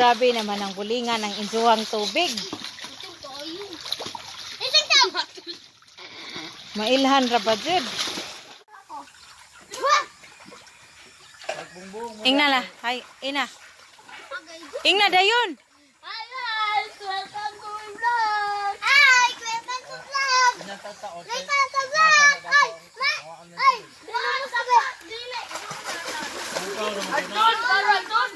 Grabe naman ang bulingan ng injuwang tubig. Mailhan ra ba jud? Ingna la, hay, ina. Ingna dayon. Hi guys! Welcome to my vlog! Hi! Welcome to vlog! Welcome to vlog! Ay! Ma! Ay! Dili mo sabi! Dili! Adon! Adon!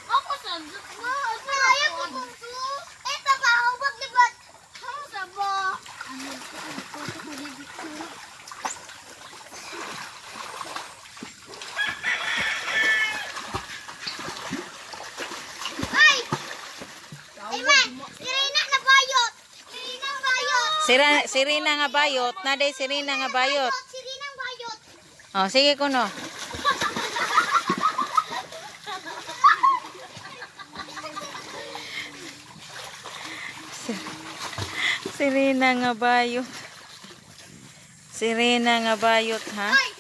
Ako sa Ayaw ko kung su. Eh, papa, hubag libat. Ako sa ba? Ay! Ay, ma! Sirena na bayot! Sirena bayot! Sira, sirena nga bayot, na day sirena nga bayot. Sirena bayot! Oh, sige kuno. Sirena nga bayot. Sirena nga bayot, ha? Ay!